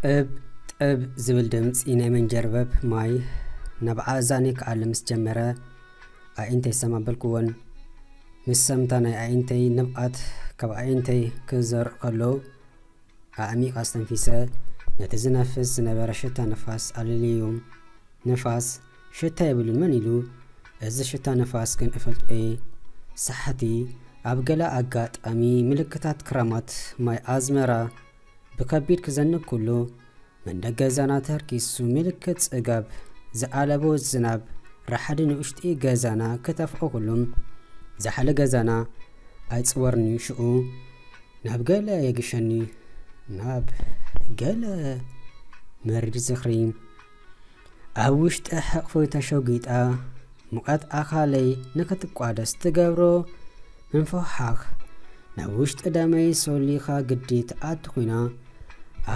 እብ ጥብ ዝብል ድምፂ ናይ መንጀርበብ ማይ ናብ ኣእዛነይ ክኣሊ ምስ ጀመረ፣ ኣዒንተይ ሰም ኣበልክወን። ምስ ሰምታ ናይ ኣዒንተይ ንብዓት ካብ ኣዒንተይ ክዘርእ ከሎ፣ ኣዕሚቕ ኣስተንፊሰ፣ ነቲ ዝነፍስ ዝነበረ ሽታ ንፋስ ኣለልየዮ። ንፋስ ሽታ የብሉን፣ መን ኢሉ? እዚ ሽታ ንፋስ ግን እፈልጦ እየ። ሳሕቲ፣ ኣብ ገለ ኣጋጣሚ ምልክታት ክራማት ማይ ኣዝመራ ብከቢድ ክዘንብ ከሎ፣ መንደቕ ገዛና ተርኪሱ ምልክት ጽጋብ ዝኣለቦ ዝናብ ራሕዲ ንውሽጢ ገዛና ክተፍኦ ከሎ፣ ዛሕሊ ገዛና ኣይጽወርኒ ሽኡ ናብ ገለ የግሸኒ፣ ናብ ገለ መሪር ዝኽሪ። ኣብ ውሽጢ ሕቕፎይ ተሸጒጣ፣ ሙቐት ኣኻለይ ንኽትቋደስ ትገብሮ ምንፍሕሓኽ፣ ናብ ውሽጢ ደመይ ሶሊኻ ግዲ ትኣቱ ኾይና፣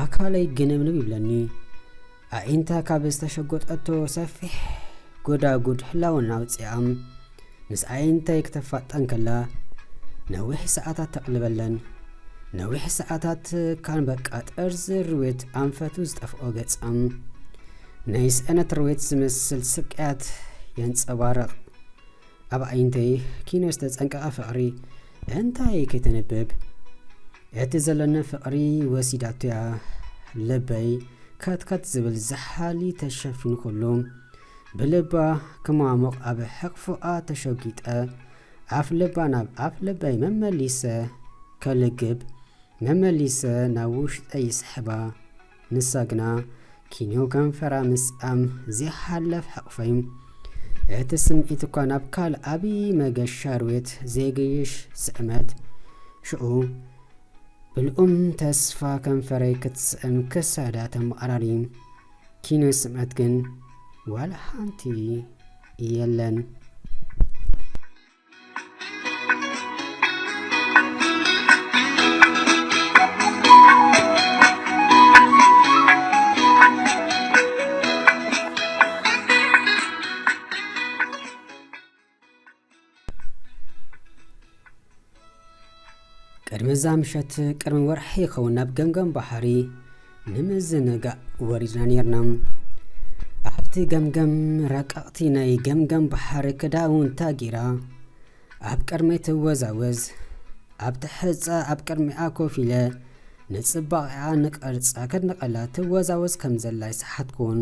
ኣካለይ ግንብንብ ይብለኒ። ኣዒንታ ካብ ዝተሸጎጠቶ ሰፊሕ ጎዳጉድ ህላወና ኣውፂኣም፣ ምስ ኣዒንተይ ክተፋጠን ከላ፣ ነዊሕ ሰዓታት ተቕልበለን። ነዊሕ ሰዓታት ካን በቃ ጠርዚ ርዌት ኣንፈቱ ዝጠፍኦ ገጻም፣ ናይ ስእነት ርዌት ዝመስል ስቅያት የንጸባርቕ። ኣብ ኣዒንተይ ኪኖ ዝተጸንቀቐ ፍቕሪ እንታይ ከይተንብብ፣ እቲ ዘለኒ ፍቕሪ ወሲዳቶያ። ልበይ ከትከት ዝብል ዝሓሊ ተሸፊኑ ከሎ፣ ብልባ ክማሙቕ ኣብ ሕቕፎኣ ተሸጒጠ፣ ኣፍ ልባ ናብ ኣፍ ልበይ መመሊሰ ከልግብ፣ መመሊሰ ናብ ውሽጠይ ይስሕባ። ንሳ ግና ኪኖ ከንፈራ ምስኣም ዘይሓለፍ ሕቕፈይ። እቲ ስምዒት እኳ ናብ ካልእ ዓቢ መገሻ ርዌት ዘይገይሽ ስዕመት። ሽዑ ብልኡም ተስፋ ከንፈረይ ክትስእም ክሳዳ ተመቓራሪ። ኪኖ ስምዒት ግን ዋላ ሓንቲ የለን። ቅድሚ እዛ ምሸት፣ ቅድሚ ወርሒ ይኸውን ናብ ገምገም ባሕሪ ንምዝንጋዕ ወሪድና ነይርና። ኣብቲ ገምገም ረቀቕቲ ናይ ገምገም ባሕሪ ክዳውንታ ጌራ ኣብ ቅድመይ ትወዛወዝ። ኣብቲ ሕጻ ኣብ ቅድሚኣ ኮፍ ኢለ ንጽባቐኣ ንቕርጻ ከድንቐላ ትወዛወዝ ከም ዘላ ኣይሰሓትኩን።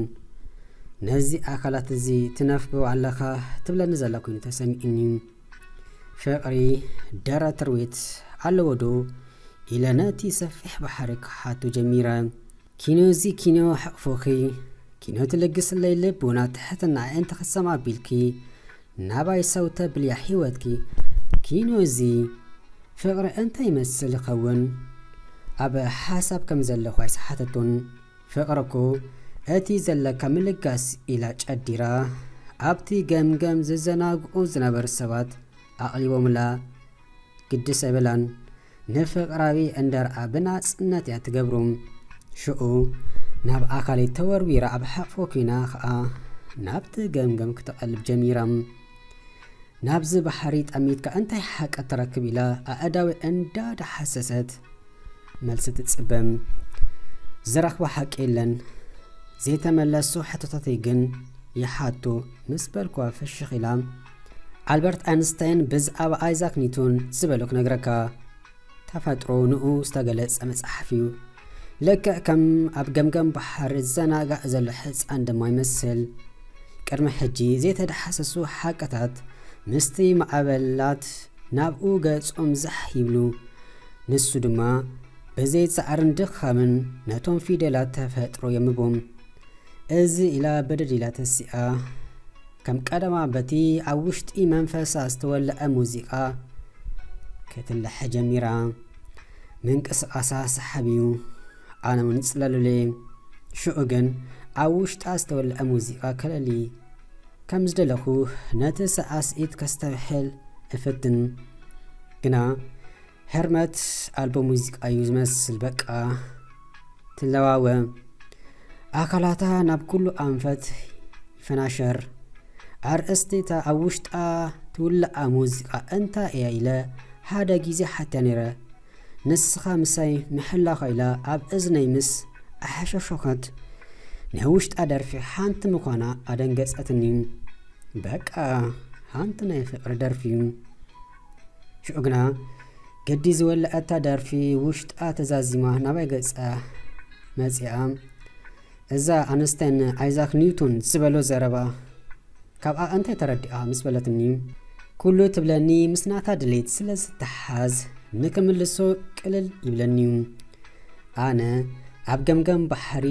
ነዚ ኣካላት እዚ ትነፍጎ ኣለኻ ትብለኒ ዘላ ኮይኑ ተሰሚዕኒ። ፍቕሪ ደረት ርዌት ኣለዎ ዶ? ኢለ ነቲ ሰፊሕ ባሕሪ ክሓቶ ጀሚረ። ኪኖ እዚ ኪኖ ሕቕፎኺ፣ ኪኖ ትልግስለይ ልቦና ትሕትና ኣዒንቲ ክሰም ኣቢልኪ፣ ናባይ ሰው ተብልያ ህይወትኪ። ኪኖ እዚ ፍቕሪ እንታይ ይመስል ይኸውን? ኣብ ሓሳብ ከም ዘለኹ ኣይሰሓተቶን። ፍቕሪ እኮ እቲ ዘለካ ምልጋስ ኢላ ጨዲራ፣ ኣብቲ ገምገም ዝዘናግዑ ዝነበሩ ሰባት ኣቕሊቦምላ። ግድስ ኣይበላን። ንፍቕራዊ እንደርኣ ብናጽነት እያ ትገብሮ። ሽዑ ናብ ኣካለይ ተወርዊራ ኣብ ሕቕፎ ኮይና ኸኣ ናብቲ ገምገም ክትቐልብ ጀሚራ። ናብዚ ባሕሪ ጠሚትካ እንታይ ሓቂ ትረክብ ኢላ ኣእዳዊ እንዳዳሓሰሰት መልሲ ትጽበ። ዝረኽቦ ሓቂ የለን። ዘይተመለሱ ሕቶታተይ ግን ይሓቱ ምስ በልኩዋ ፍሽኽ ኢላ፣ ኣልበርት ኣይንስታይን ብዛዕባ ኣይዛክ ኒውቶን ዝበሎ ክነግረካ። ተፈጥሮ ንኡ ዝተገለጸ መጽሓፍ እዩ። ልክዕ ከም ኣብ ገምገም ባሕሪ ዝዘናጋዕ ዘሎ ሕጻን ድማ ይመስል። ቅድሚ ሕጂ ዘይተዳሓሰሱ ሓቅታት ምስቲ ማዕበላት ናብኡ ገጾም ዛሕ ይብሉ። ንሱ ድማ ብዘይ ጻዕርን ድኻምን ነቶም ፊደላት ተፈጥሮ የንብቦም። እዚ ኢላ ብድድ ኢላ ተሲኣ፣ ከም ቀደማ በቲ ኣብ ውሽጢ መንፈሳ ዝተወልዐ ሙዚቃ ክትልሐ ጀሚራ። ምንቅስቓሳ ሰሓቢ እዩ። ኣነ እውን ይጽለሉለ። ሽዑ ግን ኣብ ውሽጣ ዝተወልዐ ሙዚቃ ከለሊ ከም ዝደለኹ ነቲ ሳዕስዒት ከስተብሕል እፍትን። ግና ህርመት ኣልቦ ሙዚቃ እዩ ዝመስል። በቃ ትለዋወ። ኣካላታ ናብ ኩሉ ኣንፈት ይፈናሸር። ኣርእስቲ እታ ኣብ ውሽጣ ትውልዓ ሙዚቃ እንታይ እያ ኢለ ሓደ ግዜ ሓትያ ነይረ። ንስኻ ምሳይ ምሕላኻ ኢላ ኣብ እዝነይ ምስ ኣሓሸሾኸት። ናይ ውሽጣ ደርፊ ሓንቲ ምዃና ኣደንገጸትኒ። በቃ፣ ሓንቲ ናይ ፍቕሪ ደርፊ እዩ። ሽዑ ግና፣ ገዲ ዝወለዐታ ደርፊ ውሽጣ ተዛዚማ ናባይ ገጻ መጺኣ። እዛ ኣንስታይን ኣይዛክ ኒውቶን ዝበሎ ዘረባ ካብኣ እንታይ ተረዲኣ ምስ በለትኒ፣ ኩሉ ትብለኒ ምስ ናታ ድሌት ስለ ዝተሓዝ፣ ንክምልሶ ቅልል ይብለኒ እዩ። ኣነ ኣብ ገምገም ባሕሪ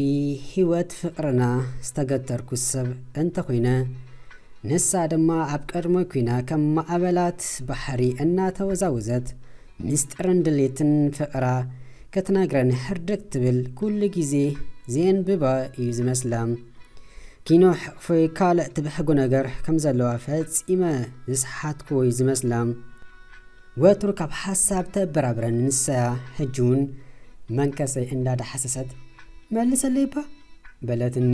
ህይወት ፍቕርና ዝተገተርኩ ሰብ እንተኾይነ፣ ንሳ ድማ ኣብ ቀድሞ ኲና ከም ማዕበላት ባሕሪ እናተወዛወዘት፣ ምስጢርን ድሌትን ፍቕራ ክትነግረን ህርድግ ትብል፣ ኩሉ ግዜ ዘየንብባ እዩ ዝመስላ። ኪኖ ሕቕፎይ ካልእ ትብሕጎ ነገር ከም ዘለዋ ፈጺመ ዝሰሓትኩዎ እዩ ዝመስላ። ወትሩ ካብ ሓሳብ ተበራብረን ንሳ፣ ሕጂ እውን መንከሰይ እንዳዳሓሰሰት፣ "መልሰለይ እባ?" በለትኒ።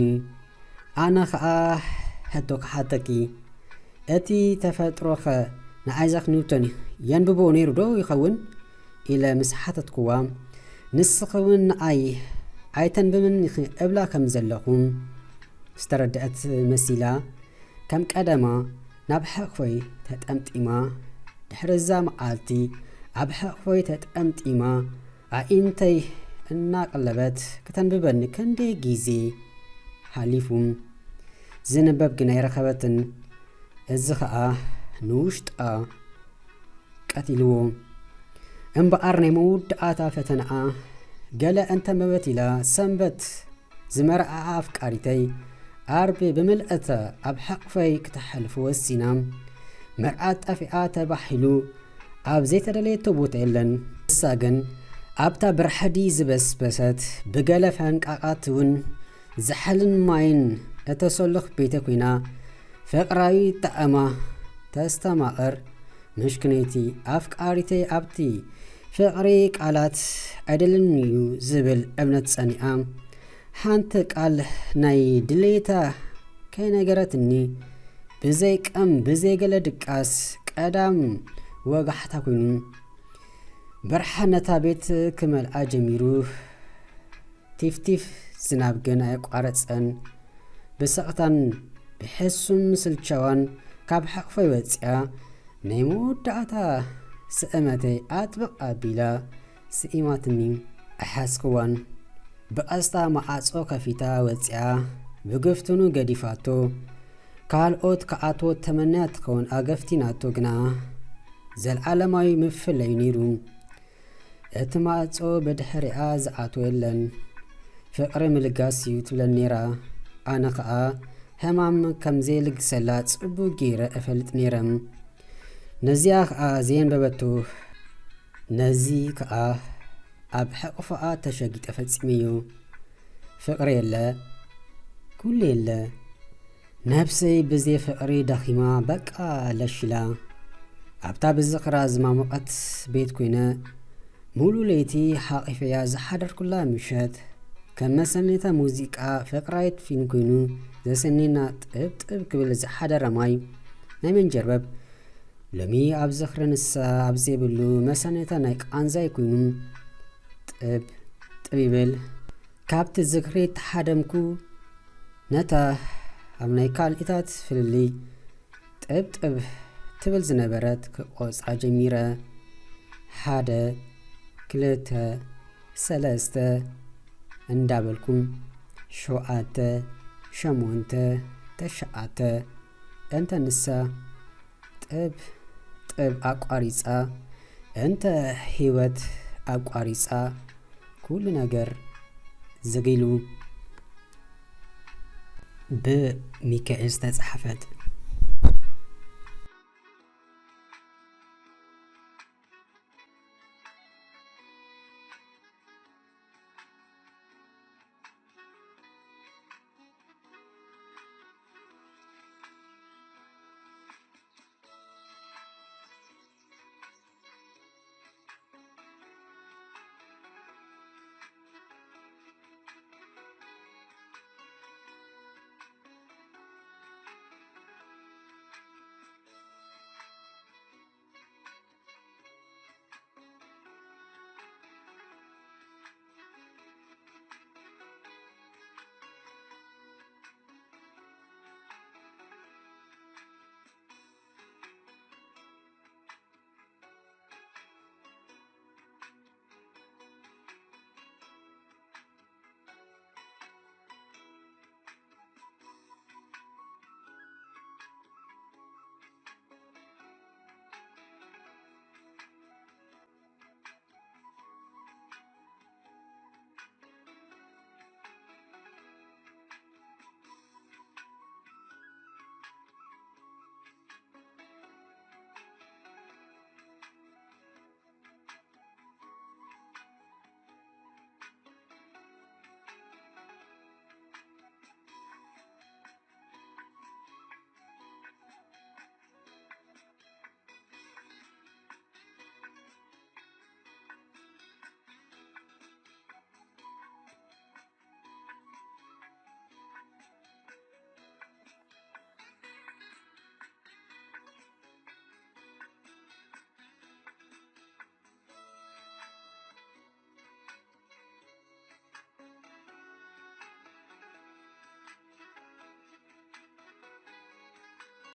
ኣነ ኸኣ ሕቶ ክሓተኪ፣ እቲ ተፈጥሮኸ ንኣይዛክ ኒውቶን የንብቦ ነይሩ ዶ ይኸውን? ኢለ ምስ ሓተትኩዋ፣ ንስኺ እውን ንኣይ ኣይተንብብን ኢኺ እብላ ከም ዘለኹ ዝተረድአት መሲላ፣ ከም ቀደማ ናብ ሕቕፎይ ተጠምጢማ፣ ድሕሪ እዛ መዓልቲ ኣብ ሕቕፎይ ተጠምጢማ፣ ኣዒንተይ እናቐለበት ከተንብበኒ ክንደይ ግዜ ሓሊፉ። ዝንበብ ግን ኣይረኸበትን። እዚ ኸኣ ንውሽጣ ቀቲልዎ። እምበኣር ናይ መወዳእታ ፈተናኣ ገለ እንተንበበት ኢላ፣ ሰንበት ዝመርዓኣ ኣፍቃሪተይ፣ ኣርቢ ብምልእታ ኣብ ሕቕፈይ ክተሕልፎ ወሲና። መርዓት ጠፊኣ ተባሂሉ ኣብ ዘይተደለየቶ ቦታ የለን። ንሳ ግን ኣብታ ብራሕዲ ዝበስበሰት ብገለ ፈንቃቓት እውን ዛሕልን ማይን እተሰሉኽ ቤተ ኲና ፍቕራዊ ጣዕማ ተስተማቕር። ምሽክነይቲ ኣፍቃሪተይ ኣብቲ ፍቕሪ ቃላት ኣይደልን እዩ ዝብል እምነት ጸኒዓ፣ ሓንቲ ቃል ናይ ድሌታ ከይነገረትኒ ብዘይ ቀም ብዘይ ገለ ድቃስ ቀዳም ወጋሕታ ኮይኑ። ብርሃን ነታ ቤት ክመልኣ ጀሚሩ። ቲፍቲፍ ዝናብ ግን ኣየቋረጸን። ብስቕታን ብሕሱም ስልቻዋን ካብ ሕቕፎይ ወጺኣ፣ ናይ መወዳእታ ስእመተይ ኣጥብቕ ኣቢላ ስኢማትኒ። ኣይሓዝክዋን። ብቐስታ መዓጾ ከፊታ ወጺኣ፣ ብግፍትኑ ገዲፋቶ። ካልኦት ክኣትዎ ተመንያ ትኸውን ኣገፍቲናቶ ግና፣ ዘልዓለማዊ ምፍለዩ ነይሩ። እቲ ማዕጾ ብድሕሪኣ ዝኣትዎ የለን። ፍቕሪ ምልጋስ እዩ ትብለን ነይራ። ኣነ ኸኣ ሕማም ከም ዘይልግሰላ ጽቡቕ ገይረ እፈልጥ ነይረ። ነዚኣ ኸኣ ዘየንበበቶ፣ ነዚ ከኣ ኣብ ሕቕፎኣ ተሸጊጠ ፈጺመዮ። ፍቕሪ የለ፣ ኩሉ የለ። ነብሰይ ብዘይ ፍቕሪ ደኺማ በቃ ለሽ ኢላ። ኣብታ ብዝኽራ ዝማሞቐት ቤት ኮይነ፣ ሙሉ ለይቲ ሓቒፈያ ዝሓደርኩላ ምሸት፣ ከም መሰነይታ ሙዚቃ ፍቕራይት ፊልም ኮይኑ ዘሰንየና ጥብጥብ ክብል ዝሓደረ ማይ ናይ መንጀርበብ፣ ሎሚ ኣብ ዝኽሪ ንሳ ኣብ ዘይብሉ መሰነይታ ናይ ቃንዛይ ኮይኑ ጥብ ጥብ ይብል። ካብቲ ዝኽሪ ተሓደምኩ፣ ነታ ኣብ ናይ ካልኢታት ፍልልይ ጥብ ጥብ ትብል ዝነበረት ክቆጽራ ጀሚረ። ሓደ፣ ክልተ፣ ሰለስተ እንዳበልኩም፣ ሸውዓተ፣ ሸሞንተ፣ ተሽዓተ፣ እንተ ንሳ ጥብ ጥብ ኣቋሪጻ፣ እንተ ህይወት ኣቋሪጻ፣ ኩሉ ነገር ዝግ ኢሉ። ብሚካኤል ዝተጻሕፈት።